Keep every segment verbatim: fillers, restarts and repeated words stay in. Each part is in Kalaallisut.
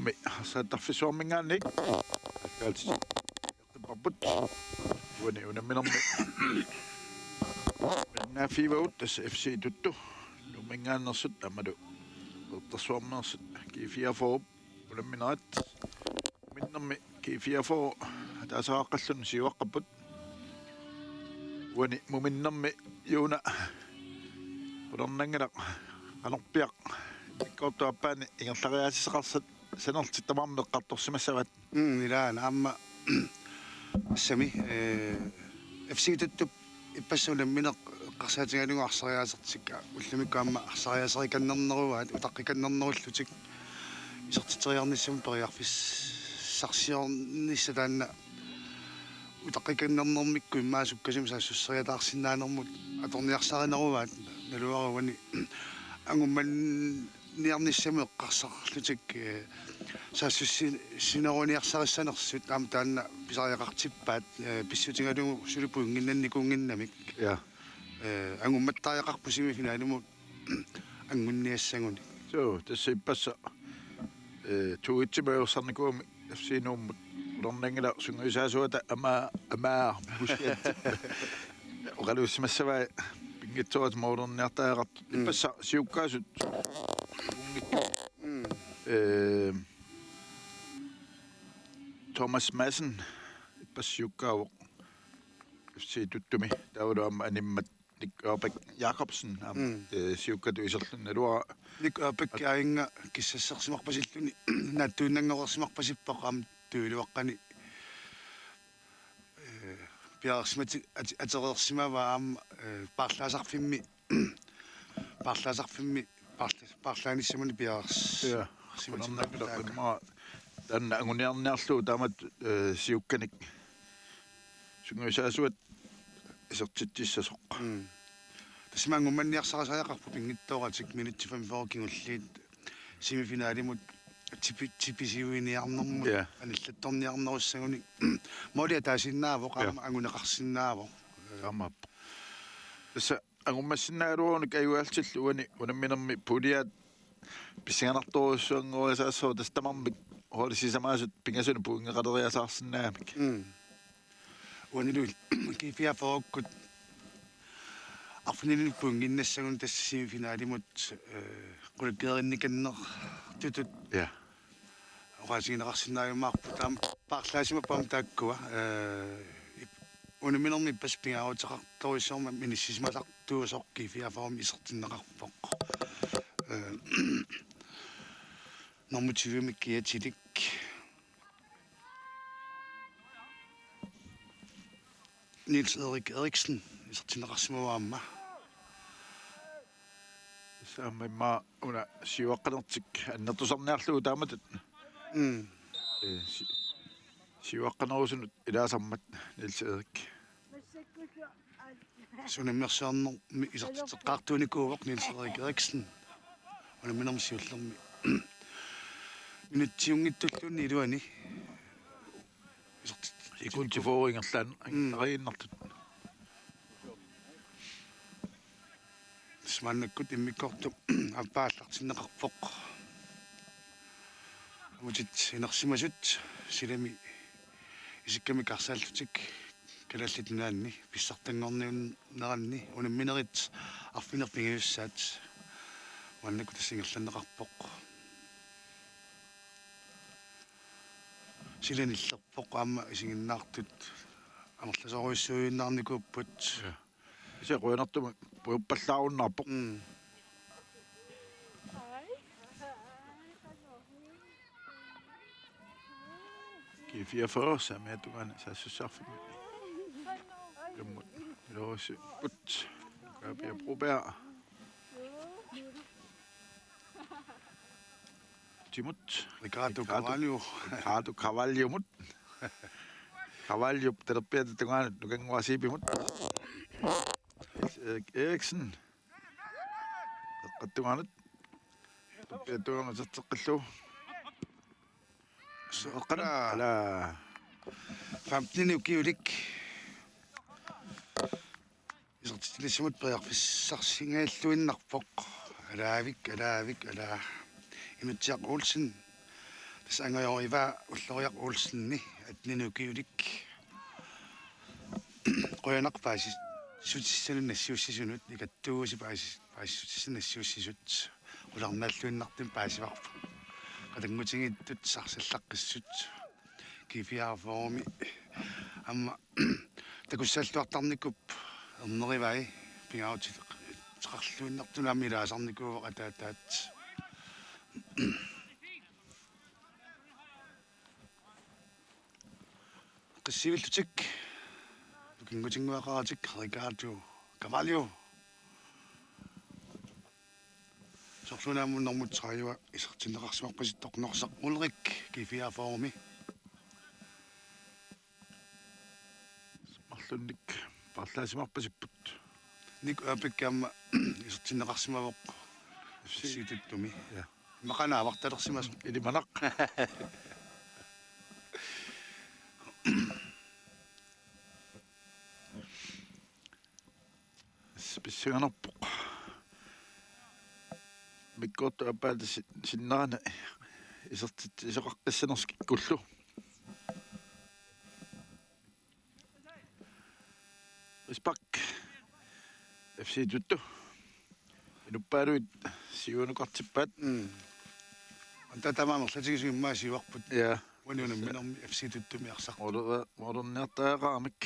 Mi, saattarfissuarminngaanniit. Alkaaltis. Qipparput. Uani unamminermi. Minnaaffiivagut tassa F C Tuttu. Nuumminngaanneersut aammalu. Qeqertarsuarmeersut. G fireogfyrre. Unamminerat. Minnermi G fireogfyrre. Taasaqaqqallun siuaqqapput. Uani muminnermi Juuna. Qularnanngilaq. Qanorpiaq. Mikkoortuappaani ingerlariaatissaqarsat. Sanerlutik tamarmik eqqartorsimassavaat. Mm, ilaana aamma assami, eh, F C Tuttup ippassaq unammineq eqqarsaatigalugu arsariaasertik ullumikkut aamma arsariaaserikannerneruaat utaqqikannerneriullutik isertitseriarnissamut periarfissarsiornissaq taanna utaqqikannernerikkut immaqa sukkasuumik saassusseriataarsinnaanermut atorniarsarineruaat naluara uani angumman- niarnissamut eqqarsarlutik, eh, saassussi-, sineruniarsarissanersut aamma taanna pisariaqartippaat, eh, pissutigalugu suli puinnginnannikuunnginnamik. Ja. Eh, angummattariaqarput semifinalimut anguniassagunik. Suu, tassa ippassaq, eh, to et-imik ajorsarnikuugami F C Nuummut. Qularnanngilaq sungiusaasuata amaa, amaa, pusiat. Oqaluussimassavai pinngitsooratik målerniartariaqartut. Mm. Ippassaq siukkaasut. Mm. Eh, Thomas Madsen, ippassaq siukkaavoq. F C Tuttumi, taavalu aamma animmat Nick Ørbæk Jacobsen, aamma, mm, eh, siukkatut iserluni naluara. Nick Ørbæk at- aajunga kissassersimarpasilluni, naatsuinnanngoreersimarpasippara aamma tujuuluaqqani, eh, piareersimati-, at-, atereersimavaa aamma, eh, paarlaasarfimmi, paarlaasarfimmi, paarla-, paarlaanissamuni piareers-, ja, simatimmat qularnanngilaq taakku. Immaqa taanna anguniarniarlugu taamatut, eh, siukkanik sungiusaasuat isertitsissasoq. Mm. Tassami angummanniarsarisariaqarpoq pinngitsooratik minutsit femogfyrre kingulliit semifinalimut tipi-, tipisiuiniarnermut, ja, anillattorniarnerussagunik. Måli ataasinnaavoq, ja, aamma anguneqarsinnaavoq. Taamaappoq. Tassa angummassinnaagaluarunik ajugaatsillu uani unamminermi puliaat pissanganartorujussuanngorisaassooq tassa tamarmik holdit sisamaasut pingasunut puinngeqaleriasaarsinnaagamik. Mm. Uanilu G fireogfyrre-kkut arfinilinnik puinnginnassagunik tassa semifinalimut, eh, qulakkeerinnikannertutut. Ja. Oqaatigineqarsinnaajumaarput taama paarlaasimapput aamma taakkua, eh, ip-, unamminermi ippassaq pingaaruteqartorujussuarmik inissisimasartuusoq G fireogfyrre-mi isertinneqarpoq. Eh, nummer tyve-mi kiatilik. Niels Erik Eriksen isertinneqarsimavoq aamma. Tassa aamma immaqa una siuaqqanertik annertusarniarlugu taamatut. Mm. Eh, si-, siuaqqanerusunut ilaasarmat Niels Erik. Unammersuarnermi isertitseqqaartuunikuuvoq Niels Erik Eriksen. Unamminermi siullermi. Minutsiunngitsulluunniit iluani. Isertit-, sekundi fyrre ingerlaan-, mm, ingerlariinnartut. Tassa maannakkut immikkoortoq aappaa aallartinneqarpoq. Amutit inersimasut silami isikkamik arsaallutik Kalaallit Nunaanni pissartanngorniunneranni unamminerit arfineq-pingajussaat maannakkut tassa ingerlanneqarpoq. Sila nillerpoq aamma isiginnaartut amerlasoorujussuujunnaarnikuupput. Ja. Kisianni qujanartumik pujorpallaarunnaarpoq. Mm. G fireogfyrre saamiata tungaanut saassussaaffimmi. Ilummut. Iluusi. Ut. Kaapia Broberg. Timut. Ricardo Carvalho. Ricardo Carvalhomut. Carvalhop talerpiata tungaanut Nukannguaq Zeebimut. Erik Eriksen. Eqqat tungaanut. Talerpiata tungaanut serteqqillu. Soqqala. Ala. Femten ukiulik. Isertitsiniassamut periarfissarsinngilluinnarpoq. Alaavik, alaavik, alaa. Inutsiaq Olsen. Angajoriarpaa Ulloriaq Olsenip attenik ukiulik. Qujanaq paasissutissanut nassiussisunut, ikattuusi paasi-, paasissutissanut nassiussisut. Qularnaalluinnartumik paasivarput. Qatanngutigiittut arsallaqqissut. G fireogfyrre-mi aamma takussaalluartarnikuuvoq ernerivai, pingaaruteqarluinnartunut aamma ilaasarnikuuvoq ataataat. Qissivillutik, nukinngutinnguaqaratik Ricardo Cavallo. Soorlu una aamma nummer tredive isertinneqarsimarpasittoq Norsaq Ulrik G fireogfyrre-mi. Marlunnik paarlaasimarpasipput. Nick Ørbæk aamma isertinneqarsimavoq F C Tuttumi. Ja. Immaqa avartalersimasoq. Ilimanaq. Pissanganarpoq. Mikkoortut aappaata si-, sinnerani isertitsisoqaqqissanersoq kikkullu. Frispark. F C Tuttu. Inuppaaluit siuanukartippaat. Mm. Anta tamaat amerlatigisumik immaqa siuarput. Ja. Uani unamminermi F C Tuttumi arsaq. Moder-, moderniartariaqaramik.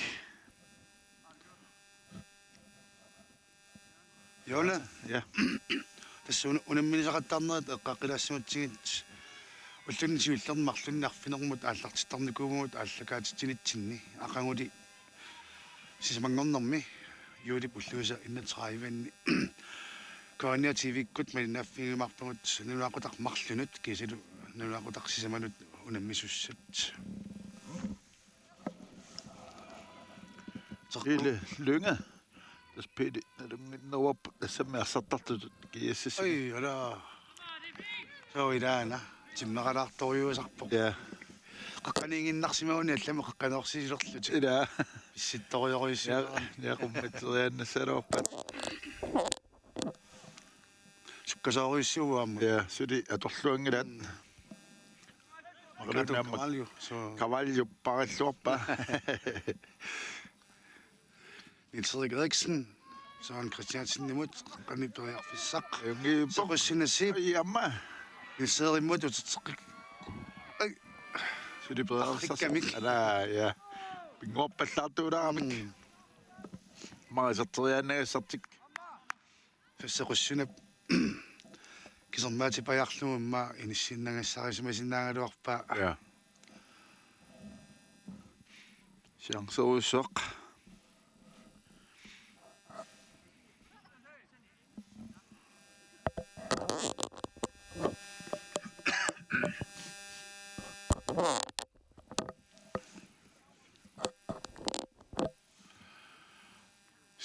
Jona. Ja. Tassa una-, unamminisaqattaarnerit eqqaaqqilaassimagutsigit ulluni siullerni marlunni arfinermut aallartittarnikuuvugut aallakaatitsinitsinni aqaguli sisamanngornermi juulip ulluisa enogtredive-ni. K N R T V-kkut malinnaaffigiumaarpagut nunaqqutaq marlunut kiisalu nunaqqutaq sisamanut unammisussat. Ile Lynge. Tassa Pele nalunnginneruarput tassami arsartartutut G S S. Oj, ala. Soo ilaana. Timmeralaartorujuusarpoq. Ja. Qaqqaniiginnarsimaguni allamik qaqqanoorsilerlutik. Ila. Pissittorujorujussuuvoq. Ja, ja, qummatseriaannassaluarpat. Sukkasoorujussuuvoq aamma. Ja, suli atorluanngilaat. Mm. Maqaluunniit aamma Cavallo, soo. Cavallo parilluarpaa. Niels Erik Eriksen, Søren Christiansenimut, qani periarfissaq. Ajunngippoq. Sequssinasip. Ai, aamma. Niels Erimut uterteqqik-. Ai. Suli periarfissaq. Arrikkamik. Ala, ja. Pinnguarpallaartuulaaramik. Mm. Aamma iserteriaannagassartik. Sequssinap kisermaatipajaarlugu immaqa inissiinnagassarisimasinnaaruarpaa. Ja. Chancerujussuaq.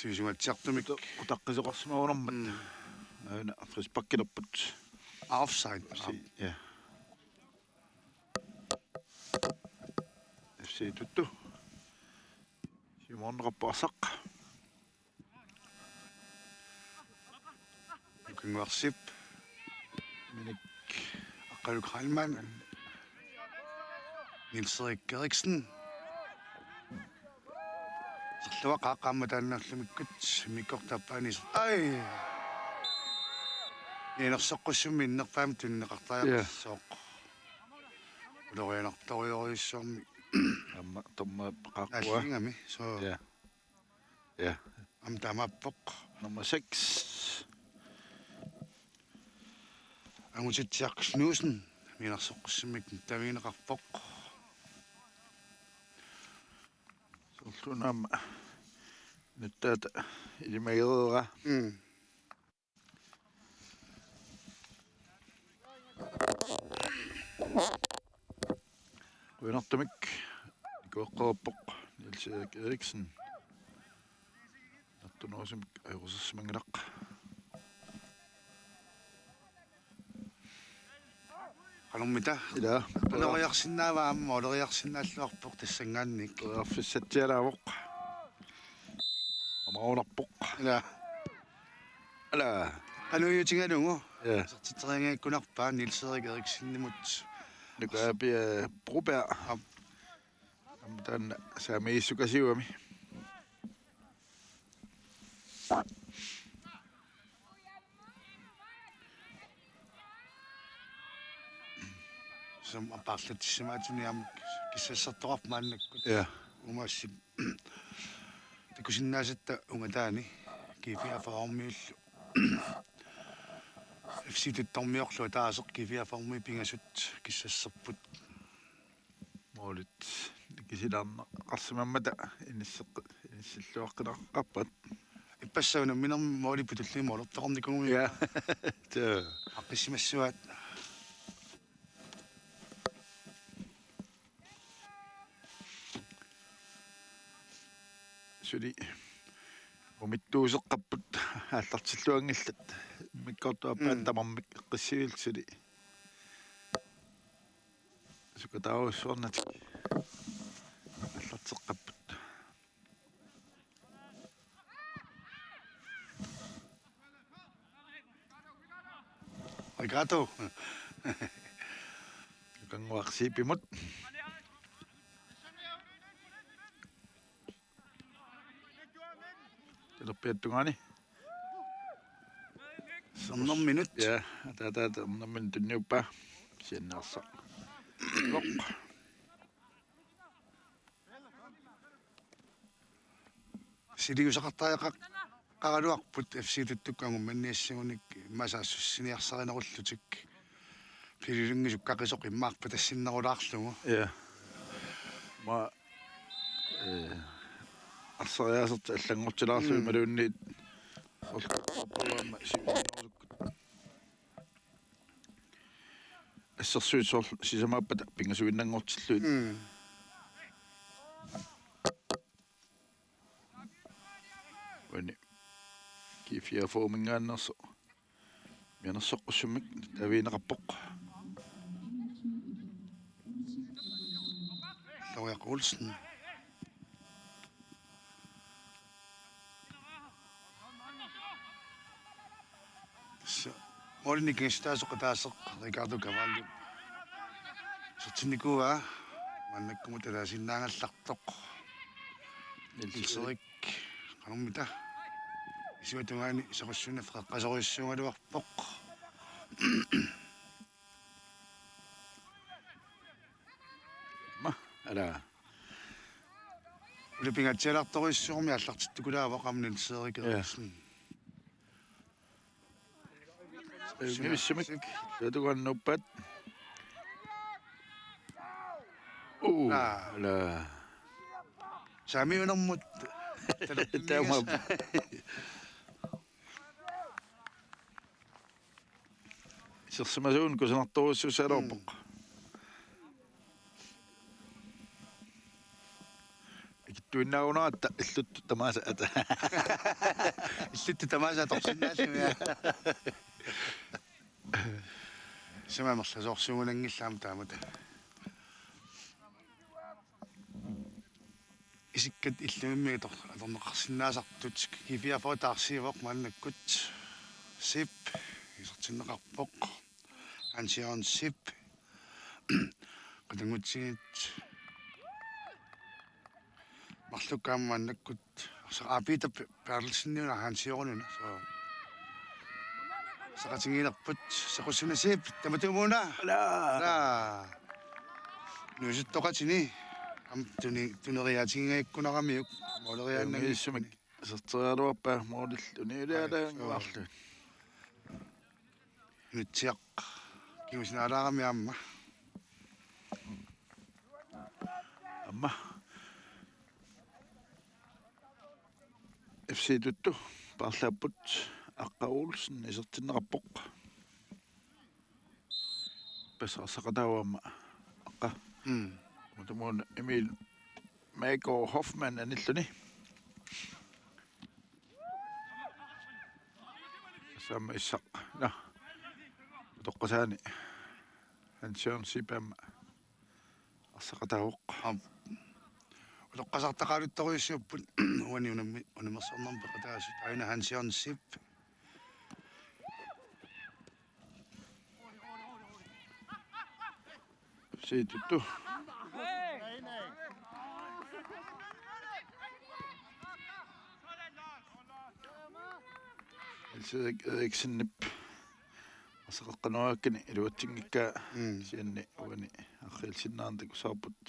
Sivisugatsiartumik. Uta-, utaqqisoqarsimaguniarmat. Mm. Aana frisparkilerput. Offside. Si-, ja. F C Tuttu. Siumoorneqarpoq arsaq. Nukinguarsip. Minik. Aqqaluk Heilmann. Niels Erik Eriksen. Serluaq qaaqqaammat taanna ullumikkut immikkoortup aappaani iser-. Ai! Inersoqqussummi innerpaamik tunineqartariaqassooq. Ja. Ulorianartorujorujussuarmik. Aamma tomma qaaqqua. Naallingami, soo. Ja. Ja. Aamma taamaappoq. Nummer seks. Angutitsiaq Knudsen, Minersoqqussummik tavigineqarpoq. Soorlu una aamma nuttaata ilimagereera. Mm. Qujanartumik ikueqqaarpoq Niels Erik Eriksen. Nattunuusumik ajoqusersimanngilaq. Qanormita? Ila. Uloriarsinnaavaa aamma uloriarsinnaalluarpoq tassanngaanniit. Periarfissatsialaavoq. Amarunarpoq. Ila. Ila. Qanoq uiutigalugu. Ja. Isertitserianngikkunarpaa Niels Erik Eriksenimut. Nuka Pia Broberg. Aap. Aamma taanna saamiissukasiugami. Som apaarlatissimaatsuni aamma kissassartoqarpoq maannakkut. Ja. Uumaasip takusinnaasatta ungataani G fireogfyrremiullu. F C Tuttormiorlu ataaseq G fireogfyrremi pingasut kissasserput. Moolit nikisilaarneqarsimammata inisseq-, inissilluaqqinaqarpat. Ippassaq unamminermi moolip putulliit moolortoqarnikuugami. Ja. Tja. Aqqissimassuaat. Suli umittuuseqqapput aallartilluanngillat. Immikkoortup aappaat Mm. tamarmik eqqissivillutik suli. Sukataarujussuarnatik aallarteqqapput. Oikatu. Kangua Siipimut. Talerpiata tungaani. Ernerminut. Ja, taava, taava ernerminut tunniuppaa. Siannersaq. Loq. Siliusaqartariaqaraluarput F C Tuttukkut angummanniassagunik immaqa saassussiniarsarinerullutik. Pililunngi sukkaqisoq immaqa patassinnerulaarlugu. Ja. Ma, eh, arsariaasertik allanngortilaarlugit Mm. imaluunniit soorlu aamma siusinnerusukkut. Assersuut soorlu sisamaappata pingasuinnanngortillugit. Mm. Uani G fireogfyrreminngaanneersoq mianersoqqussummik taviineqarpoq. Loriaq Olsen. Tassa moolinik kingastaasoq ataaseq Ricardo Cavalli. Isertinnikuuaa maannakkumut ataasinnaanngallartoq. Niels Erik qanormita. Isuata tungaani saqqussuinnaq eqqasorujussuugaluarpoq. Ma, ala. Ulipingaatsialaartorujussuarmi aallartittukulaavoq aamma Niels Erik Ja. Eriksen. Nivissimik. Suna. Tutugannuuppat. Uu, Aa. Ala. Saamiunermut. Taama. Isersimasuunik kusanartorujussuussaagaluarpoq. Mm. Ikittuinnaagunaratta illuttut tamaasa ata. Illuttut tamaasa atorsinnaallugit. Sumik amerlasoorsuugunanngillat aamma taamatut. Isikkat illumimmi ator-, atorneqarsinnaasartut G fireogfyrre taarsiivoq maannakkut. Sip isertinneqarpoq. Hans Jørgen Sip. Qatanngutsigiit. Marlukka aamma maannakkut. Arsaq Peter Pe-, Berthelsen una Hans Jørgen una. So. Saqatigiilerput. Sequssuuna Sip. Tamatumuuna. Ala. Ala. Nuusuttoqatini. Aamma tuni-, tuneriaatigingajukkunaramiuk. Mooleriaannanngilluinnarmik. Iserteriaraluarpaa moolillu niulialaannguarlu. Nutsiaq. Kingusinaalaarami aamma. Aamma. F C Tuttu paarlaapput Aqqa Olsen isertinneqarpoq. Passa arsaqataavoq aamma Aqqa. Mm. Tamatumuuna Emil Meiko Hoffmann anilluni. Saamma issaq. Nå. Utoqqasaani. Hans Jørgen Sip aamma arsaqataavoq. Aap. Utoqqasaartaqaluttorujussuupput uani unammi-, unammersornermi peqataasut. Aina Hans Jørgen Sip. Siituttu. Niels Erik Eriksenip arsaq qanoq aakkani iluatsinngikkaa. Mm. Kisianni uani arriilsinnaantik usaaput.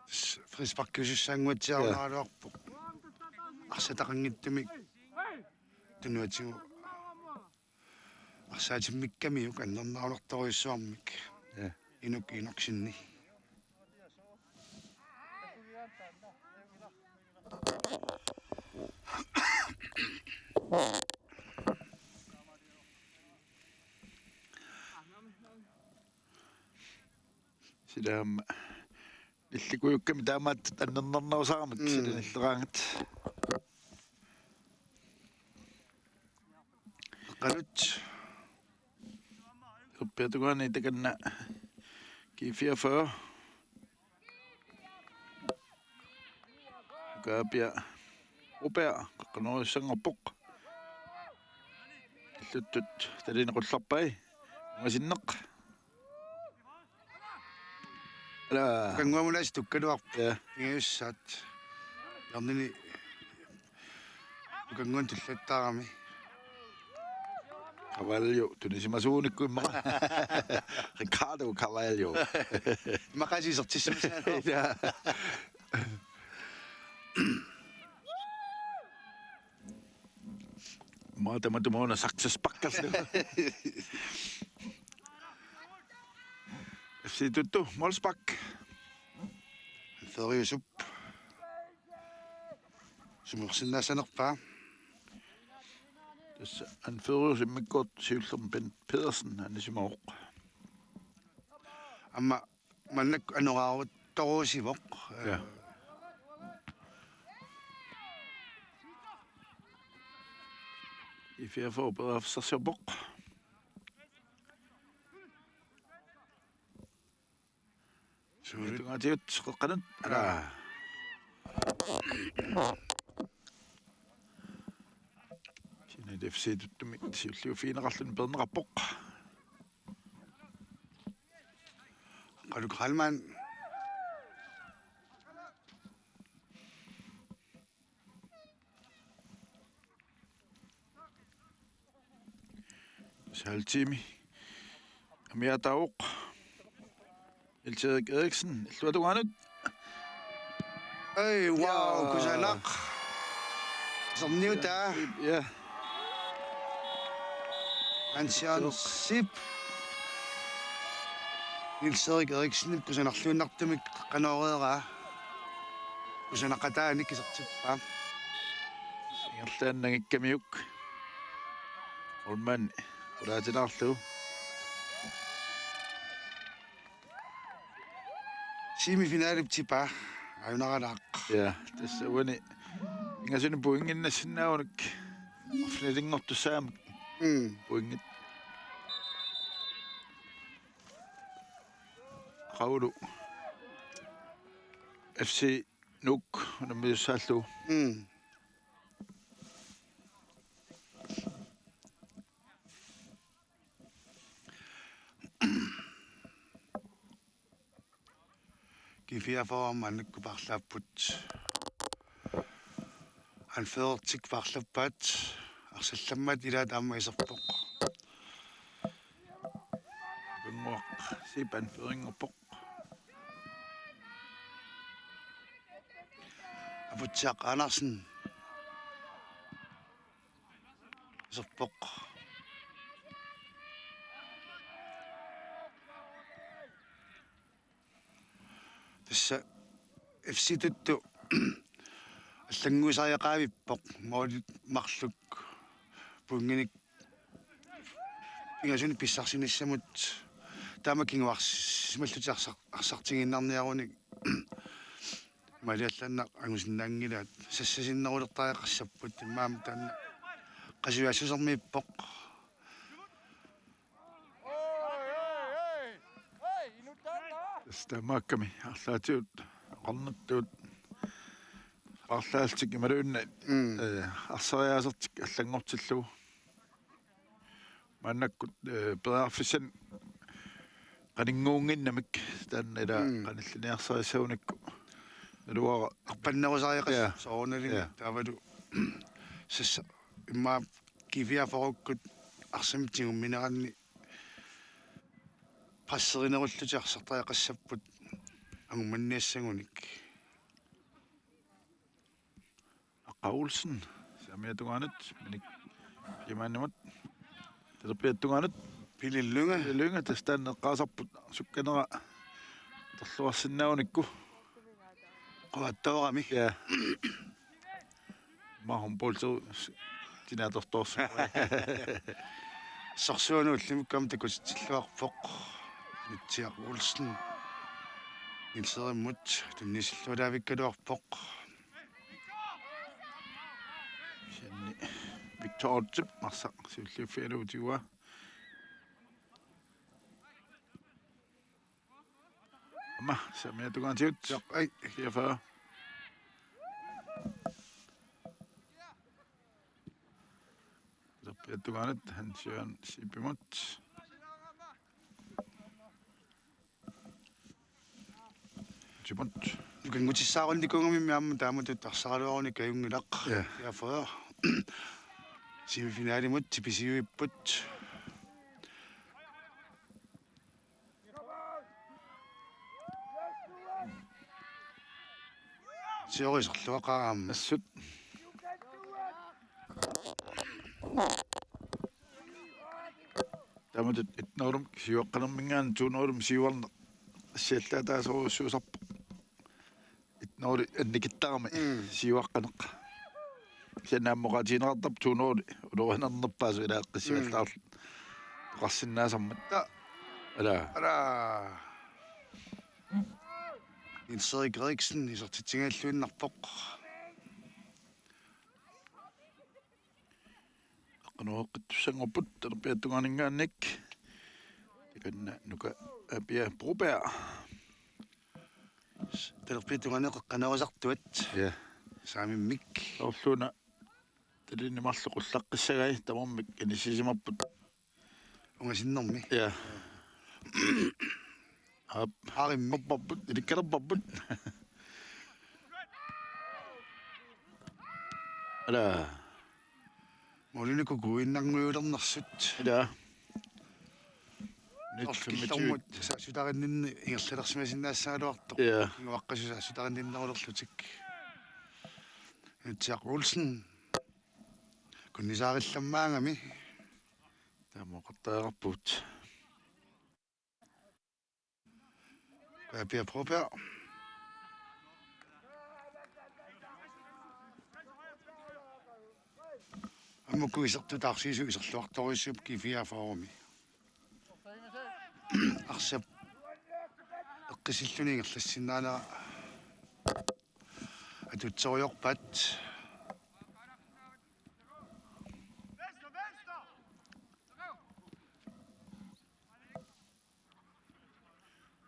Tassa frisparkiusussaannguatsiarunaaraluarpoq. Arsataqanngitsumik tunuatigut arsaatimmikkamiuk annernarulertorujussuarmik. Ja. Inuk Enoksenip. Sila aamma nillikujukkami taamaattut annernarusaramik. Mm. Sila nilleraangat. Qanut. Uppiatungaani takanna G fireogfyrre. Kaapia Upea qaqqanoorussanngorpoq. Illuttut talineq qullarpai. Ungasinneq. Ala. Kanguamulaas tukkaluarpoq. Ja. Ingajussaat. Jarnini. Kanguan tullattaarami. Carvalho, tunisimasuunikku immaqa. Ricardo Carvalho. Immaqa isertissimasaa. Ja. Maatama tumuuna saksesparkerlu. F C Tuttu, målspark. Føriusup. Sumorsinnaassanerpaa. Tassa anføreriup immikkoortup siullermi Bent Pedersen anisimavoq. Aamma mannak anoraarutorusivoq. Ja. Ifiafo periarfissarsiorpoq. Suulut. Tungaatigut qeqqanut. Ala. Kisianni F C Tuttumit siulliuffigineqarluni peerneqarpoq. Qaluk Halman. Halvtimi. Amiataavoq. Niels Erik Eriksen, illuatungaanut. Ei, wow, ja. Kusanaq. Serniutaa. Ja. Hans Jørgen Sip. Niels Erik Eriksenip kusanarluinnartumik qanoreeraa. Kusanaqataanik isertippaa. Ingerlaannanngikamiuk. Ulman qulaatilaarlugu. Semifinalip tipaa ajunaralaaq. Ja, tassa uani. Ingasuni pointinnassinnaavoq. Arfinilinngortussaammat. Mm. Pointit. Qaulu. F C Nuuk unammisaallu. Mm. Kifiafoorma nakkupaarlaapput. Anførertik paarlappaat arsallammat ilaat aamma iserpoq. Pinnguaq siip anførerinngorpoq. Aputsiaq Andersen. Iserpoq. Tassa F C Tuttu allannguisariaqavippoq målit marluk pointinik pingasunik pissarsinissamut taama kinguarsimallutik arsar-, arsartigiinnarniarunik. Maaliallaannaq angusinnaanngilaat sassasinnerulertariaqassapput immaqa taanna qasujaassusermiippoq. Tassa taamaakkami arlaatigut oqarnittut arlaallutik imaluunniit, mm, eh, arsariaasertik allanngortillugu. Maannakkut, eh, periarfissanik Qaninnguunnginnamik taanna ila Mm. qanilliniarsarissagunikku. Naluara. Arpannerusariaqas Ja. soorunalimi Ja. taavalu. Sassa immaqa G fireogfyrrekkut arsamik tigummineranni presserinerullutik arsartariaqassapput angummanniassagunik. Aqqa Olsen, saamiata tungaanut, Minik Klimanimut. Talerpiata tungaanut. Pele Lynge. Pele Lynge, tassa taanna eqqaasarput, sukkanera atorluarsinnaagunikku. Quaattoorami. Ja. Mahon polter tinatortoors. Sorsuunuullimikkaam takutitsilluarpoq. Mitsiaq Olsen. Niels Erimut tunnisillualaavikkaluarpoq. Kisianni Victor Olsip arsaq siulliuffigalugu tiguaa. Aamma, saamiata tungaatigut. Joo, ai. Fireogfyrre. Talerpiata tungaanut, Hans Jørgen Sipimut. Sipimut. Nukanngutissaarunikuugamimmi aamma taamatut arsaraluarunik ajunngilaq. Ja. Fireogfyrre. Semifinalimut tipisiuipput. Siorisorluaqaaq aamma. Assut. Taamatut et nul-imik siuaqqanerminngaanniit to nul-imik siuarneq. Assiallaataasorujussuusarpoq. Et nul annikittarami Mm. siuaqqaneq. Kisianni aamma oqaatigineqartarpoq to nul ulorianarnerpaasoq ilaa eqqissivallaarlutik. Mm. Oqarsinnaasarmat. Ta- Ala. Ala. Niels Erik Eriksen isertitsinngilluinnarpoq. Eqqanooqqittussanngorput talerpiata tungaaninngaanniit. Takanna Nuka Apia Broberg. Talerpiata tungaani qeqqanorisartuat. Ja. Saamimmik. Soorluuna talinni marluk qullaqqissagai tamarmik inissisimapput. Ungasinnermi. Ja. Aap. Aarimmi. Oppapput, ilikkalerpapput. Ala. Målini kukuinnanngujulernersut. Ja. Torkillermut saassuteqarninni ingerlalersimasinnaassagaluartoq. Ja. Inguaqqasut saassuteqarninnerulerlutik. Mitsiaq Olsen. Kunnisaarillammaagami. Taama oqartariaqarpugut. Apia Broberg. Aamma uku isertut taarsiisut iserluartorujussuupput G fireogfyrre-mi. Arsap eqqissilluni ingerlassinnaanera atuutsorujoorpaat.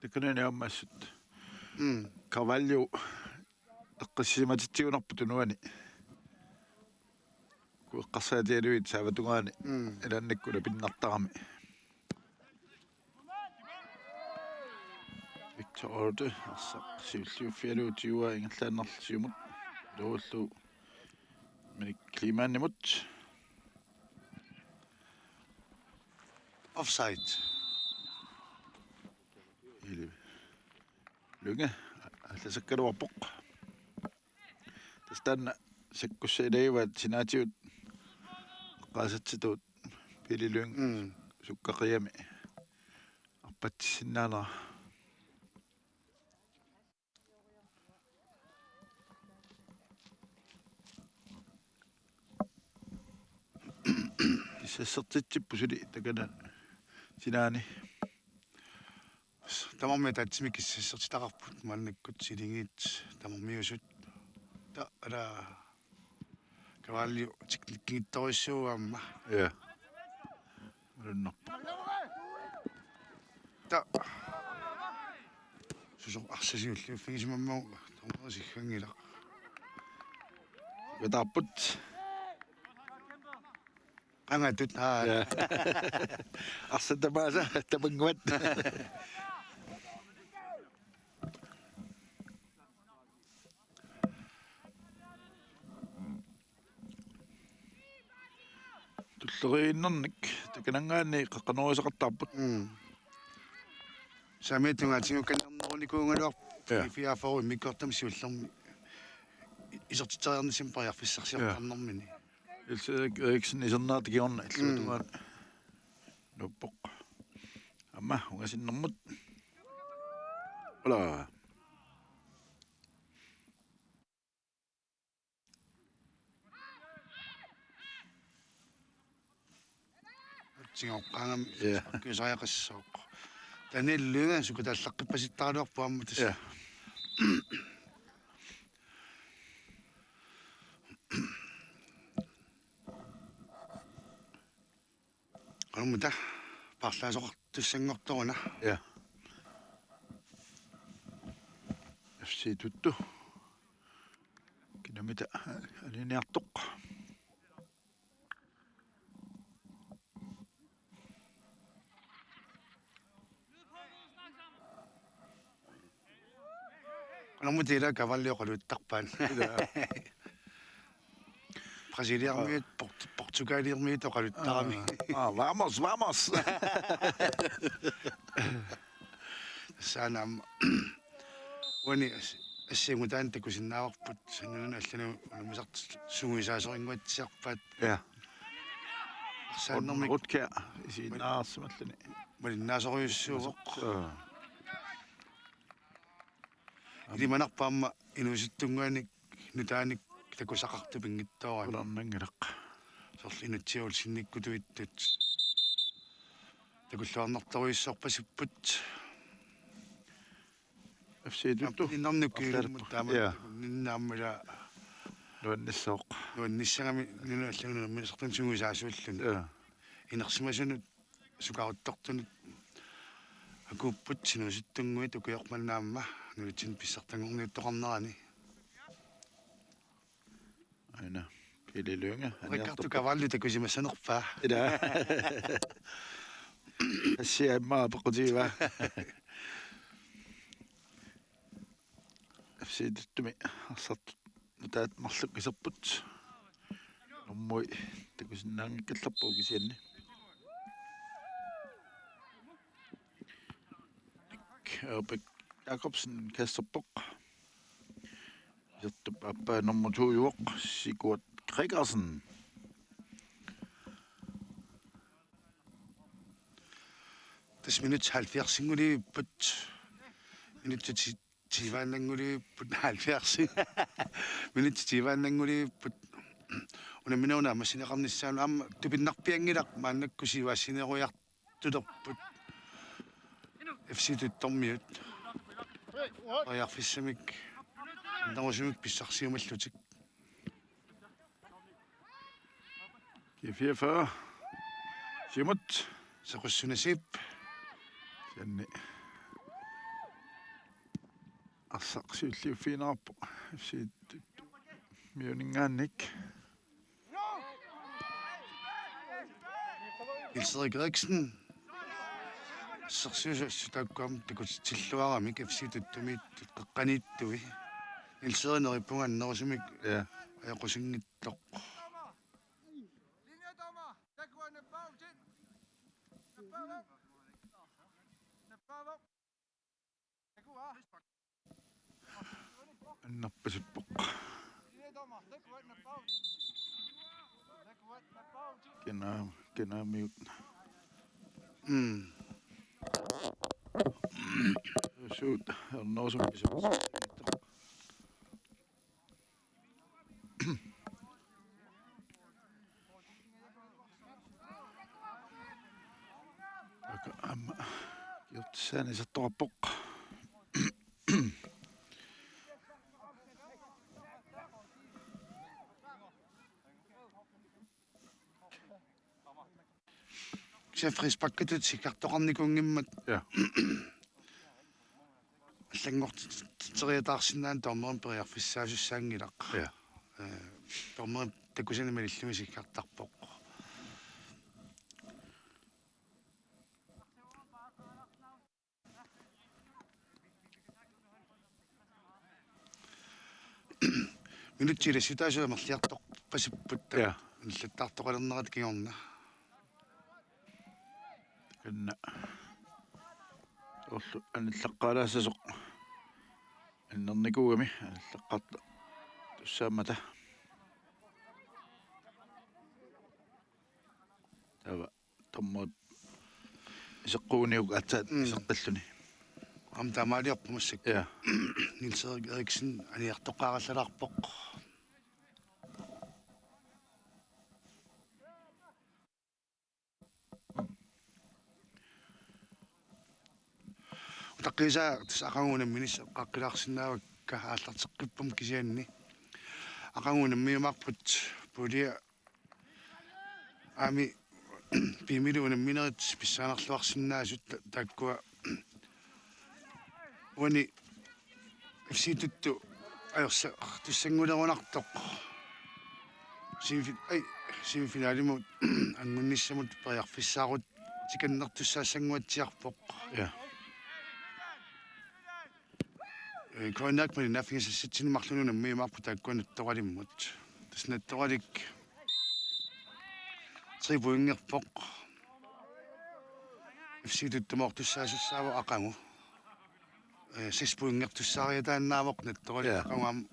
Takanani aamma assut. Mm. Carvalho eqqissimatitsigunarpoq tunuani. Uku eqqarsaatigalugit saava tungaani. Mm. Ilaannikkut ulapinnartarami. Victor Olde, arsaq siulliuffigalugu tiguaa ingerlaannarlugu siumut. Luullu Minik Klimanimut. Offside. Eli Lynge, allasakkaluarpoq. Tassa taanna sakkussat ilagivaat sinaatigut eqqaasatsitut Pele Lynge Mm. sukkaqiami arpatsissinnaanera. Kissassertitsipput suli takana sinaani. Tamarmik ataatsimik kissassertitaqarput maannakkut silingiit tamarmiusut. Ta-, ala Carvalho teknikkinngitsorujussuuvoq aamma. Ja. Malunnarpoq. Ta-, susoq arsaq siulliuffigisimammagu dommeri sigganngilaq. Vetaarput. Angatut, aa. Ja. Arsaq tamaasa, tamanguat. Tulleriinnarnik, takananngaanniit qaqqanorisaqartarput. Mm. Saamiata tungaatigut kannernerunikuugaluarpoq. Ja. P-44 immikkoortumi siullermi isertitseriarnissami periarfissarsiortarnermini. Ja. Niels Erik Eriksen isernaartut kingorna illuatungaani. Mm. Nuuppoq. Aamma ungasinnermut. Ola. Tigoqqaangam. Ja. Kisariaqassooq. Daniel Lynge sukataallaqqipasittaraluarpoq aamma tassa. Ja. Qanormita paarlaasoqartussanngortoruna. Ja. F C Tuttu. Kinamita aliniartoq. Qanormita ila Cavalli oqaluttarpaat. Ila. Brasiliarmiut, Port-, Portugaliarmiut oqaluttarami. Aa, aa, vamos, vamos. Saanam. Uani as-, assigiinngitsunik takusinnaavarput, sannunani allanut unammisartut sungiusaasorinnguatsiarpaat. Ja. Arsaannermik. Rutger isiginnaarsimalluni. Malinnaasorujussuuvoq. Aa. Ilimanarpoq aamma inuusuttunnguanik nutaanik takusaqartut pinngitsoorani. Qularnanngilaq. Soorlu Inutsiaq Olsenikkut tuittut. Takulluarnartorujussuarpasipput. F C Tuttu. Innarnukkiulimmut taama. Ja. Ninnaammila. Nuannissaaq. Nuannissagami nunat allanut unammisartunut sungiusaasuulluni. Ja. Inersimasunut sukaaruttortunut akuupput inuusuttunnguit ukioq manna aamma nunatsinni pissartanngorniuttoqarnerani. Aana, Pele Lynge. Rikard Cavalli takusimassanerpaa. Ila. Assia imma peqqutigivaa. F C Tuttumi arsartut nutaat marluk iserput. Nummui takusinnaanngikkallarput kisianni. Erik Jakobsen kasterpoq. Isertup aappaa nummer to-uvoq, Sigurd Gregersen. Tassa minutsit halvfjerdsinngulivipput. Minutsit ti-, tiivaannanngulivipput halvfjerds. Minutsit tiivaannanngulivipput. Unamminerup naammassineqarnissaanut aamma tupinnarpianngilaq maannakkut siuaassineerujar- tulerput F C Tuttormiut. Periarfissamik annerusumik pissarsiumallutik. G fireogfyrre. Siumut. Sequssunasiip. Kisianni arsaq siulliuffigineqarpoq F C Tuttumiuninngaanniit. Niels Erik Eriksen. Assersuisut assut taakku aamma takutitsilluaramik F C Tuttumiittut qeqqaniittui. Niels Erik neriuppunga annerusumik. Ja. Ajoqusinngitsoq. Annerpasippoq. Kina-, kinaamiut. Mm. Suut, annerusumik pisarsinnittoq. Aka aamma kiortissaani isertoqarpoq. Kisianni frisparkitut sikkartoqarnikuunngimmat. Ja. Allanngortitseriataarsinnaaneq dommerimik periarfissaasussaanngilaq. Ja. Eh, dommerimik takusanik malillugit sikkartarpoq. Minutsit ilassutaasut amerliartorpasipput. Ja. Anillattartoqalernerata kingorna. Kanna. Ullu anillaqqaalaassasoq. Annernikuugami anillaqqaartussaammata. Taava dommerit iseqquuniuk aatsaat Mm. iseqqilluni. Aamma taamaaliorpoq massakkut. Ja. Niels Erik Eriksen aniartoqqaarallalaarpoq. Utaqqiisaa tassa aqagu unamminissaq eqqaaqqilaarsinnaavakka aallarteqqipput kisianni. Aqagu unammiumaarput puulia aamma piimilu unamminerit pissanganarluarsinnaasut ta-, taakkua uani F C Tuttu ajorsaartussannguleriartoq. Semifi-, ai, semifinalimut angunnissamut periarfissaarutikannertussaassanguatsiarpoq. Ja. Eh, K N R-p malinnaaffigisassatsinni marlunnik unammiumaarput taakkua Nattoralimmut. Tassa Nattoralik tre pointerpoq. F C Tuttumoortussaasussaavoq aqagu. Eh, seks pointertussaariataannaavoq Nattoralik Ja. aqagu aamma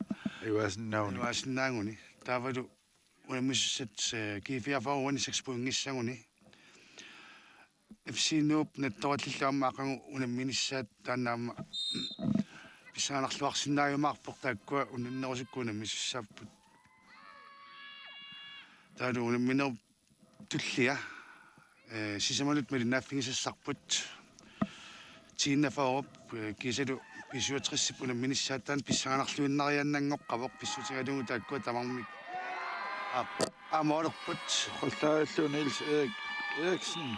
Iluarsinnaaguni. Iluarsinnaaguni. Taavalu unammisussat, eh, G fireogfyrre uani seks pointissaguni. F C Nuup Nattoralillu aamma aqagu unamminissaat taanna aamma pissanganarluarsinnaajumaarpoq taakkua unamminerusukkut unammisussaapput. Taavalu unamminerup tullia, eh, sisamanut malinnaaffigisassarput. Tiinnafaarup, eh, kiisalu B syvogtresip unamminissaat taanna pissanganarluinnariaannanngoqqavoq pissutigalugu taakkua tamarmik. Aap, aamma olerput. Oqallaallu Niels Erik Eriksen.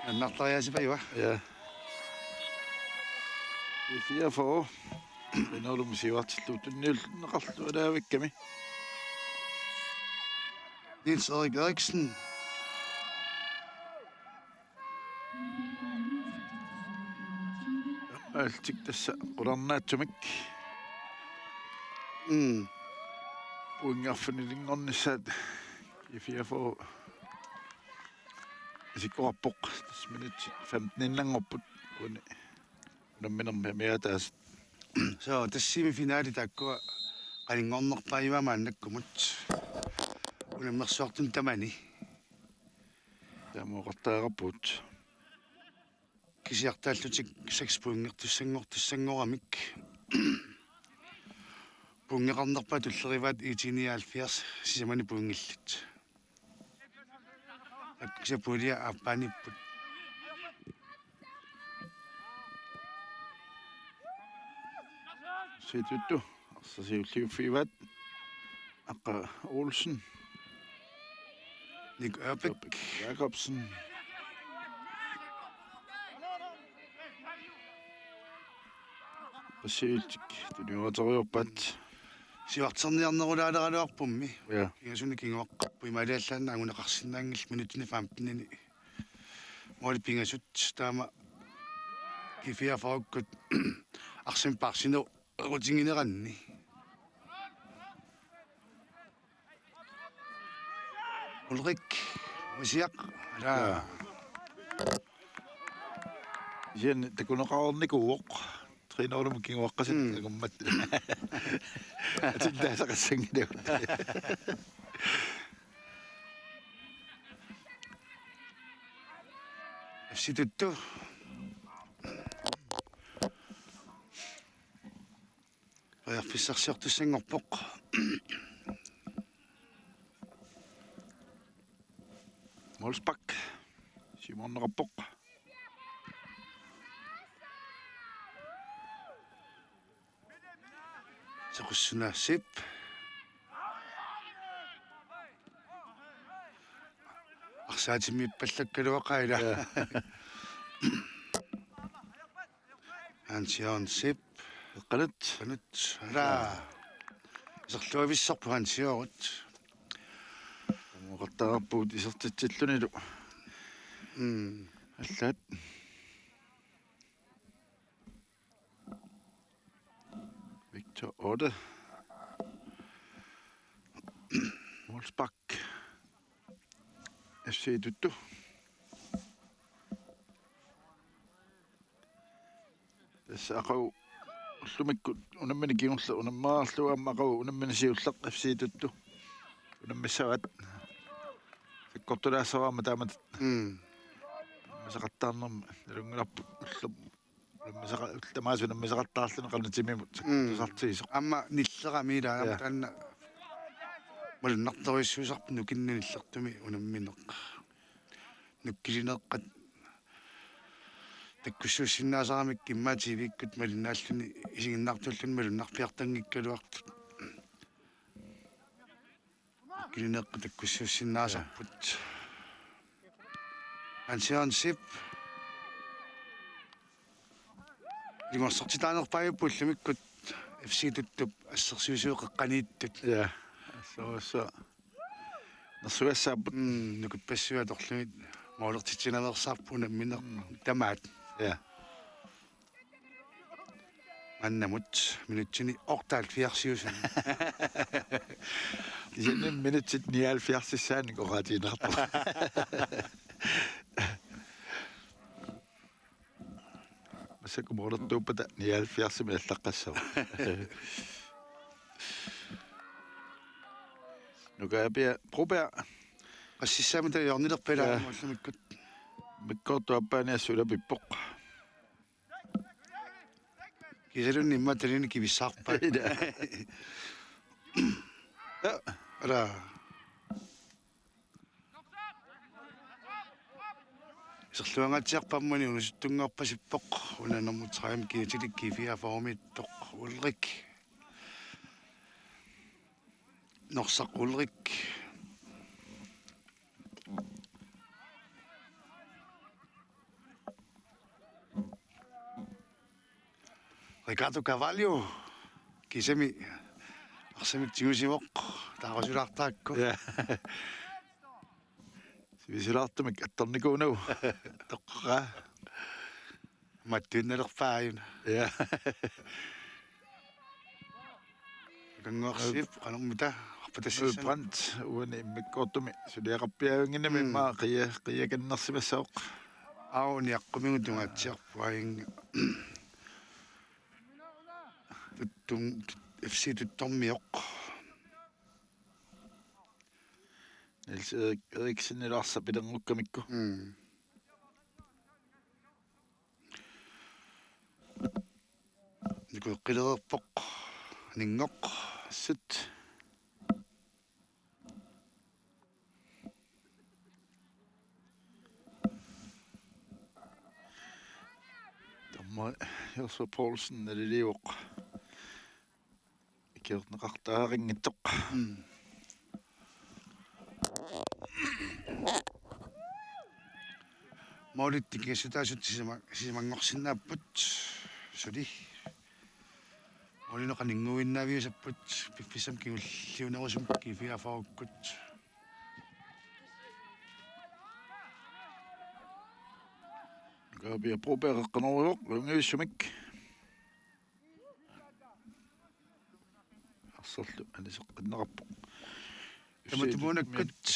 Annartariaasipajuva. Ja. G fireogfyrre. Inorlum siuartillugu tunniunneqarlugu alaavikkami. Niels Erik Eriksen. Aaltik tassa qularnaatsumik. Mm. Pointerfinilinngornissaat G fireogfyrre isikkoqarpoq. Tassa minutsit femteninnanngorput. Uani unamminermi amigaataasut. So, tassa semifinalit taakkua qaninngornerpaajuvoq maannakkumut. Unammersuartuni tamani. Taama oqartariaqarpugut. Kisiartaallutik seks pointertussanngortussanngoramik. Pointeqarnerpaat tullerivaat I T nioghalvfjerds sisamani pointillit. Akkisapulia aappaaniipput. F C Tuttu. Arsaq siulliuffigivaat. Aqqa Olsen. Nick Ørbæk. Jakobsen. Passiultik tuniorateriorpaat. Siuarterniarnerulaaleraluarpummi. Ja. Pingasunik kinguaqqarpoq imaaliallaannaq anguneqarsinnaanngillat minutsini femtenini. Måli pingasut taama G fireogfyrre-kkut arsamik paarsineq erutigineranni. Ulrik, Misiaq, ala. Ja. Jen takuneqarnikuuvoq. Trinolum kinguaqqasit Mm. agummat. Atintaasaqassanngilagut. F C Tuttu. Periarfissarsiortussanngorpoq. Målspark. Siumoorneqarpoq. Sequssuna Sip. Arsaatimmiippallakkaluaqaaq ila. Ja. Hans Jørgen Sip. Qanut. Qanut. Ala. Iserluavissorput Hans Jørgen. Oqartarpugut isertitsillunilu. Mm. Allaat. Mik Minutter otte. Målspark. F C Tuttu. Tassa aqagu ullumikkut unammineq kingulleq unammeqarlugu aamma aqagu unammineq siulleq F C Tuttu. Unammissavaat. Sakkortulaassavara aamma taamatut. Mm. Unammisaqattaarnermi nalunngilarput ulloq. Unammisaqa-, tamaasa unammisaqattaarluni qanoq timimut. Mm. Tusartigisoq. Aamma nillerami ilaa. Ja. Taanna malunnartorujussuusarpoq nukinnik nillertumik unammineq. Nukkisineeqqat takkussuussinnaasaramikkit immaqa T V-kkut malinnaalluni isiginnaartuulluni malunnarpiartanngikkaluartut. Nukkisineeqqat takkussuussinnaasarput. Hans Jørgen Sip. Ilungersortitaanerpaajupput ullumikkut F C Tuttup assersuisui qeqqaniittut. Ja. Assersuisui. Nersugassaapput. Mm, nukippassuit atorlugit. Målertitsinaveersaarput unammineq. Mm. Tamaat. Ja. Maannamut minutsini otteoghalvfjerdsiusunut. Kisianni minutsit nioghalvfjerdsissaannik oqaatigineqartoq. Massakkut målertuuppata nioghalvfjerdsimi allaqqassavoq. Nukaapia Broberg. Qassissaamik taava hjørnelerpaa ilaa. Ja. Ullumikkut. Immikkoortup aappaani assut ulapippoq. Kiisalu immaqa taliani kivissaarpaa. Ila. Ja. Ala. Iserluangaatsiarpoq aamma unusittunngorpasippoq. Una nummer tre-mi kiatilik G fireogfyrre-miittoq Ulrik. Norsaq Ulrik. Ricardo Carvalho, kisimi arsamik tigusivoq, taarusulaartarakku. Ja. Sivisulaartumik attornikuunagu. Toqqoqaa. Mattuinnalerpaa aajuna. Ja. Kangorsiip, qanormita, arpatassassanut. Brandt, uani immikkoortumi suliaqarpiaavinnginnami. Mm. Immaqa qia-, qiakannersimassavoq. Aap, uniaqqumigut tungaatsiarpoq aajunga. Tuttum-, F C Tuttormioq. Niels Erik-, Eriksen ilaarsa pilernukkamikku. Mm. Nikueqqilereerpoq. Ningoq. Sut. Taama Josua Poulsen naliliivoq. Ikiorneqartariaqanngitsoq. Mm. Målit tikissutaasut sisama-, sisamanngorsinnaapput. Suli. Målinik qaninnguinnaaviusapput. Piffissami kingulliunerusumi G fireogfyrre-kkut. Nukaapia Broberg qeqqanoorpoq, unngavissumik. Arsorlu aniseqqinneqarpoq. Tamatumuuna F C-t.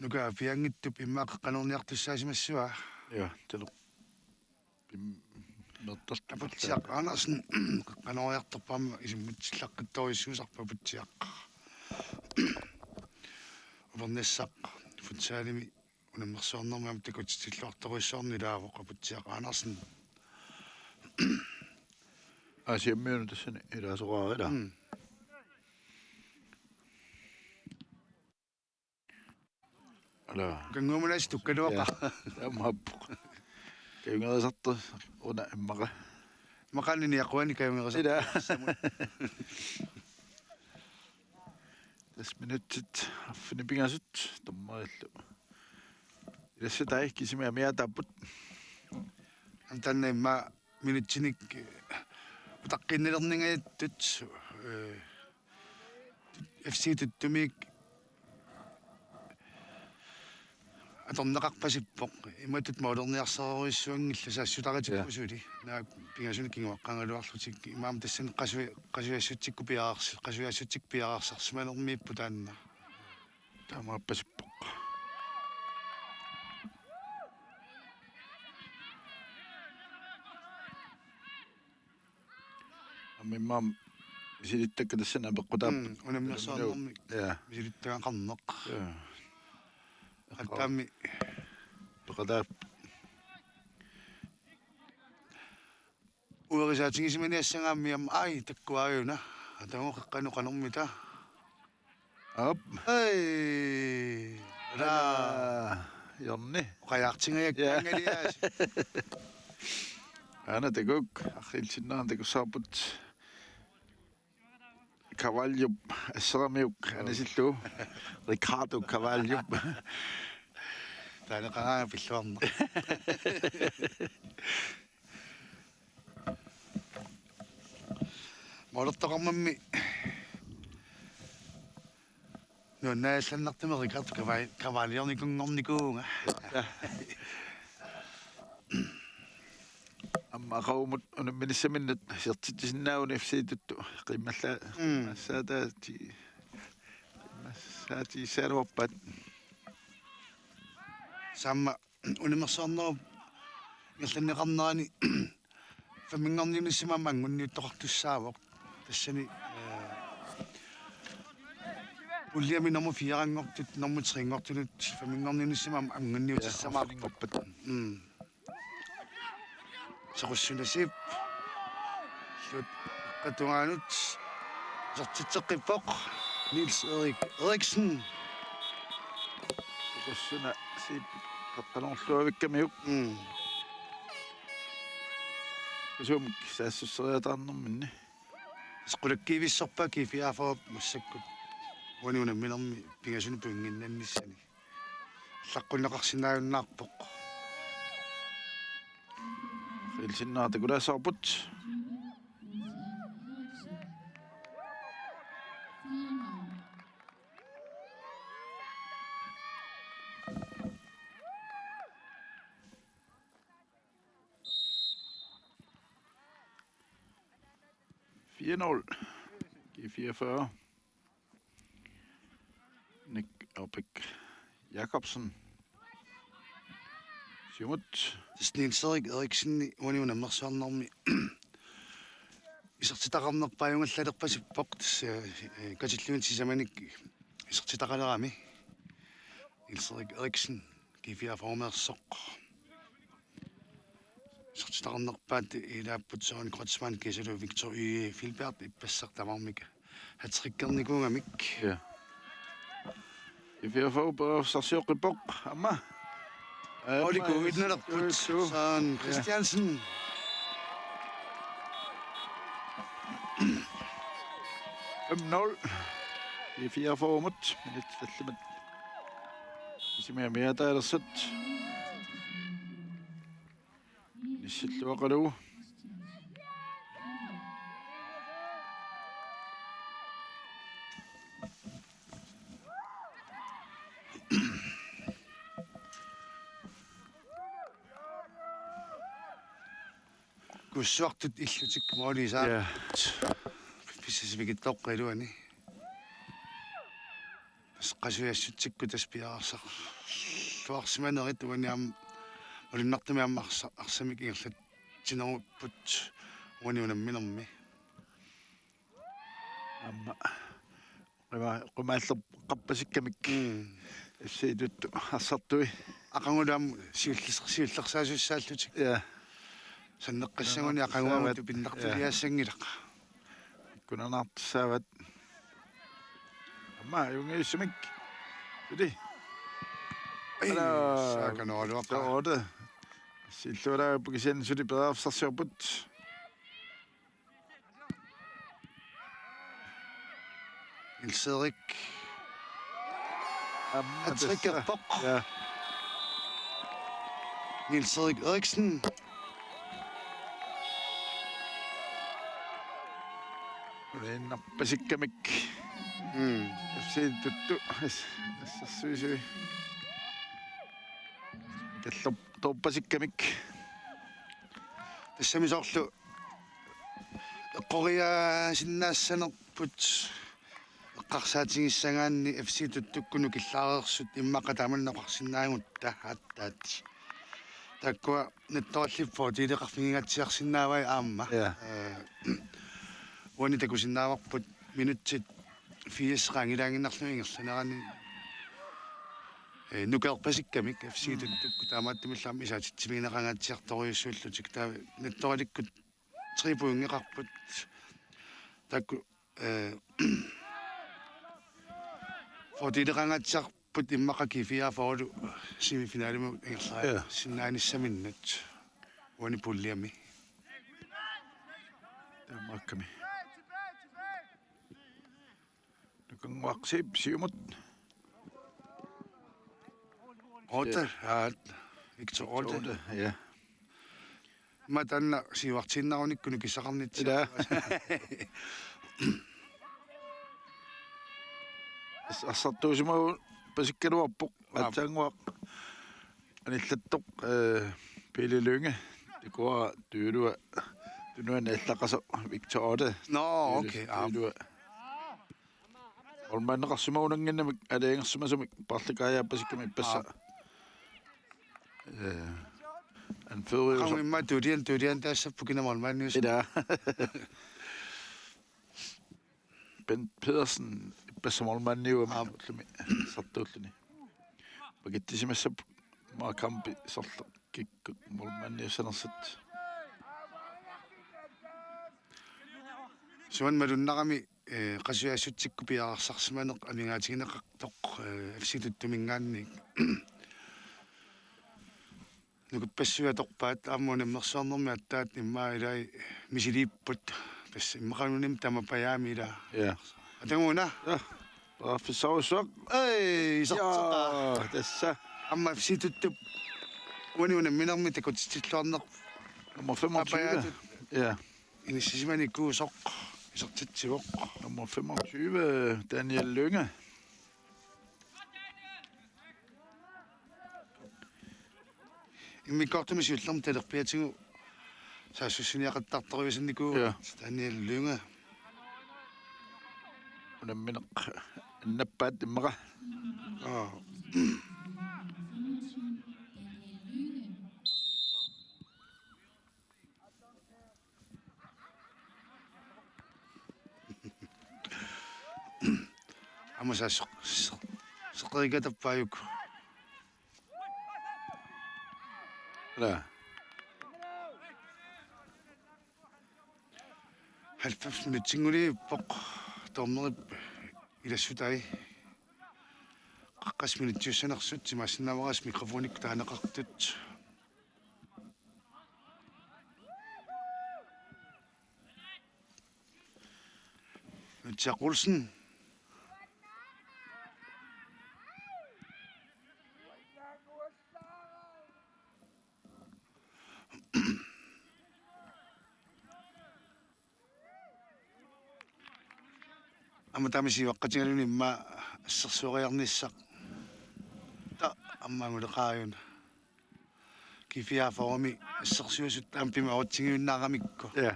Nukaapianngitsup immaqa qeqqanoorniartussaasimassavaa. Ja, talu. Pim-, mertartut. Aputsiaq Andersen qeqqanooriartorpoq aamma isummutsillaqqittorujussuusarpoq Aputsiaq. Upernissaq futsalimi unammersuarnermi aamma takutitsilluartorujussuarneq ilaavoq Aputsiaq Andersen. Aasiammiunut tassani ilaasoraara ilaa. Mm. Ala. Kanguumalaasi tukkaluaqaaq. Ja, taamaappoq. Kajungerisartoq una immaqa. Maqaanini aquani kajungerisartoq. Ila. Tassa minutsit arfineq-pingasut dommerillu. Ilassat taakku kisimi amiaataapput. Aamma taanna immaqa minutsinik, eh, utaqqinnilerningajattut, eh, F C Tuttumik atorneqarpasippoq. Imatut målerniarsaarujussuanngillat saassutaritikkusuli. Ja. Naak pingasunik kinguaqqagaluarlutik. Imaammat tassani qasui-, qasujaassutsikkut piareersi-, qasujaassutsikkut piareersarsimanermiippoq taanna. Taamaappasippoq. Aamma immaqa misilittakkat tassani apeqqutaapput. Mm, unammersuarnermi. Ja. Misilittagaqarneq. Ja. Attaami. Peqataap. Uerisaatigisimaneq assagaammi aamma ai takkuaajuna. Atagu qeqqanut qanormita. Op. Hej. Ala. Ala. Jonni. Oqajaartingajakkaangaliaasi. Ja. Aana takuuk, arriilsinnaanera takussavarput. Cavallup, asseramiuk, joo, anisillugu. Ricardo Cavallup. Taanna qangaa pilluarneq. Målertoqarmammi nuannaallannartumik Ricardo Caval-, Cavalliornikunngornikuuvunga. Aamma aqagumut unamminissaminnut isertitsisinnaaguni F C Tuttu qimmalla-, mm, qiimmassaataati-, qiimmassaatigissaagaluarpaat. Taama unammersuarnerup ingerlanneqarnerani femminngorniunnissamut aamma anngunniuttoqartussaavoq. Tassani, eh, puljemi nummer fire-nngortut, nummer tre-nngortunut femminngorniunnissamut aamma anngunniutissamaarput. Ja, femminngorpat. Mm. Soqussunasip. Sut. Qattungaanut. Isertitseqqippoq. Niels Erik Eriksen. Soqussuna siip qaqqanerluavikkamiuk. Mm. Kusumik saassusseriataarnerminni. Qulakkiivissorpaa G fireogfyrre massakkut. Uani unamminermi pingasunik pointinnannissani. Saqqunneqarsinnaajunnaarpoq. Ilsinnaaq takulaassavarput. Fire nul. G fireogfyrre. Nick Aabæk Jakobsen. Siumut. Tassa Niels Erik Eriksen uani unammersuarnermi isertitaqarnerpaajugallalerpasippoq tassa, eh, katillugit sisamanik isertitaqalerami. Niels Erik Eriksen G fireogfyrre-meersoq. Isertitaqarnerpaat ilaapput Søren Kreutzmann kiisalu Victor Y. Filbert ippassaq tamarmik hattrickernikuugamik. Ja. G fireogfyrre periarfissarsioqqippoq aamma. Oli kuuitnalerput. Søren Christiansen. Fem nul. G fireogfyrre-mut. Minut tallimat. Isimi amiataalersut. Nissilluaqalu. Kussuartut illutik moolisaa. Ja. Pissasivigittoqqaluani. Tassa qasujaassutsikkut tassa piareersarluarsimanerit uani aamma malunnartumik aamma arsa-, arsamik ingerlatsinerupput uani unamminermi. Aamma qima-, qimaallerpassikkamik. Mm. F C Tuttu arsartui. Aqagulu aamma siullis-, siullersaasussaallutik. Ja. Sanneqqissaguni aqaguamut tupinnartuliaassanngilaq. Kunanaartussaavat. Aamma ajunngitsumik. Suli. Ei, ala, saakanoraluaqaa. Soorlu. Sillualaappu kisianni suli periarfissarsiorput. Niels Erik. Aamma tassa. Hattrickerpoq. Ja. Niels Erik Eriksen. Uliinnarpassikkamik. Mm. F C Tuttu. As-, assersuisui. Illup toorpasikkamik. Tassami soorlu eqqoriaasinnaassanerput eqqarsaatigissagaanni F C Tuttukkut nukillaareersut immaqa tamanna oqarsinnaagutta aatsaat. Taakkua nattorallippoq tiileqarfigingaatsiarsinnaavai aamma. Ja. Eh, uani takusinnaavarput minutsit firs qaangilaannginnarlugit ingerlanerani, eh, nukerpasikkamik F C Tuttukkut taamaattumillu aamma isaatitsimigineqangaatsiartorujussuullutik. Taava nattoralikkut tre pointeqarput. Taakku, eh, fordeeleqangaatsiarput immaqa G fireogfyrre semifinalimut ingerlaa-, ja, sinnaanissaminnut uani puljemi. Taamaakkami. Nukannguaq Zeeb siumut. Otte, ja, Victor Otte. Otte, ja. Aamma taanna siuartiinnarunikku nukissaqarnitsi. Ila. As-, arsartuusimagupasikkaluarpoq. Aap. Aatsaannguaq anillattoq, eh, Pele Lynge. Takuara tuulua, tunuani allaqasoq Victor Otte. Nå, tuulu-, okay, aap. Tuulua. Målmandeqarsimagunannginnamik aalajangersimasumik paarlakaajaappasikkami ippassaq. Aap. Eh, anfører. Qanga immaqa tulian, tulian taassappu kina målmandiusoq. Ila. Bent Pedersen ippassaq målmandiuvoq. Aap. Ullumi arsartuulluni. Pakittisimassapput Markampi sorleq kikkut målmandiussanersut. Suan malunnarami, eh, qasujaassutsikkut piareersarsimaneq amigaatigineqartoq, eh, F C Tuttuminngaanniit. Nukippassuit atorpaat aamma unammersuarnermi aatsaat immaqa ilai misiliipput. Tassa immaqa unammi tamapajaami ila. Ja. Ataguna. Ja. Periarfissarujussuaq. Ei, iserteqaa. Ja, tassa. Aamma F C Tuttup uani unamminermi takutitsilluarneq. Nummer femogtyve. Apajaatut. Ja. Inissisimanikuusoq isertitsivoq. Nummer femogtyve, Daniel Lynge. Immikkoortumi siullermi talerpiatigut saassussiniaqattaartorujussuunikuuvoq. Ja. Daniel Lynge. Unammineq annappaat immaqa. Aa. Aamma saassoq-, soq-, soqerikatappajuk. Ala. Halvfems minutsinnguliippoq dommeri ilassutai. Qaqqasut minutsiussanersut, imaassinnaavoq mikrofonit taaneqartut. Jack Olsen. Aamma taama siuaqqatigaluni immaqa assersueriarnissaq. Ta-, aamma anguleqaajuna. G fireogfyrremi assersuisut taama pimoorutsigiunnaaramikku. Ja.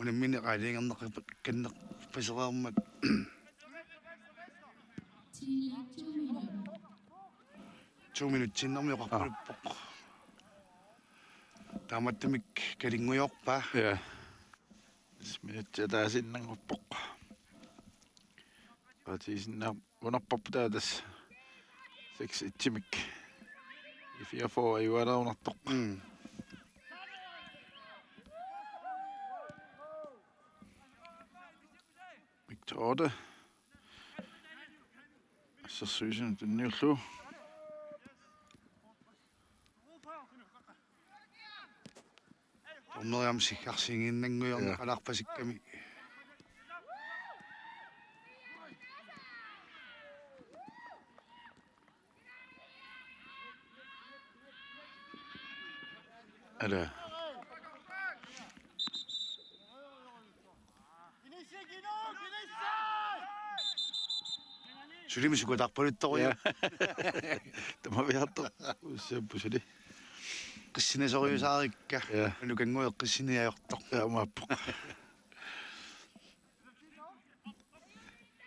Unammineq aalajangerneqarpasereermat. To minutsiinnarmik oqarpaluppoq. Taamaattumik kalinngujoorpaa. Ja. Minutsit ataasiinnanngorpoq. Qaatigisinnaavunarparput taava tassa seks et-imik. G fireogfyrre ajugaalerunnartoq. Mm. Victor Otte. Assersuisunut tunniullugu. Dommeri aamma siggarsiiginnanngujoorneqalaarpasikkami. Ala. Sulimi sukataarpaluttorujuk. Ja. Tamaviaartoq. Ussappu suli. Qissinasorujussuusarikka. Ja. Nukannguit qissiniartortut. Ja, maappoq.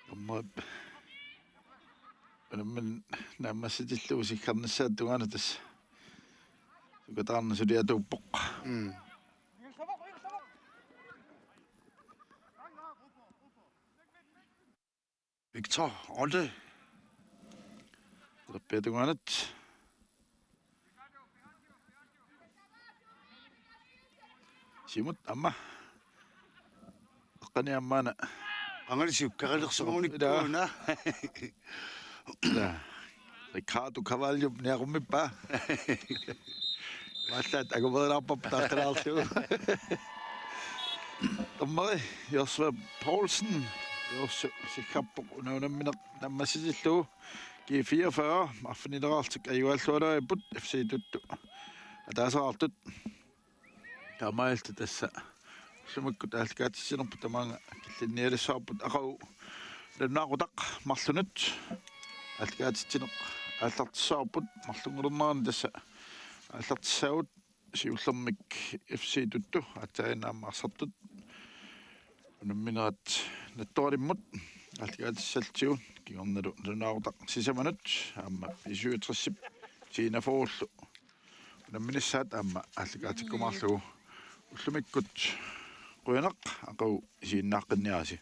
Aamma unammineq naammassitillugu sikkarnissaata tungaanut tassa sukataarneq suli atuuppoq. Mm. Victor Olde. Talerpiata tungaanut. Siumut aamma. Aqqani aamma una. Qangali siukkarilersoruni. Ila. Una. Ila. Ricardo Cavallo niaqummippaa. Mallaat angumerilaarparput taaqqalaarlugu. Dommeri Josva Poulsen. Josva sikkarpoq una unammineq naammassitillugu. G fireogfyrre, arfinileraarlutik ajugalualuarput F C Tuttu. Ataaseqartut. Taamaalillutik tassa. Ullumikkut aallakaatitsinerput tamaanga killinnialissavarput aqagu. Nalunaaqutaq marlunut. Aallakaatitsineq aallartissavarput marlunngulernerani tassa. Aallartissaagut siullermik F C Tuttu aatsaannguaq aamma arsartut. Unamminerat Nattoralimmut aallakaatissallugu kingornalu nalunaaqutaq sisamanut aamma B syvogtresip Tina Foorlu unamminissaat aamma aallakaatikkumaarlugu ullumikkut qujanaq aqagu isiginnaaqqinniarisi.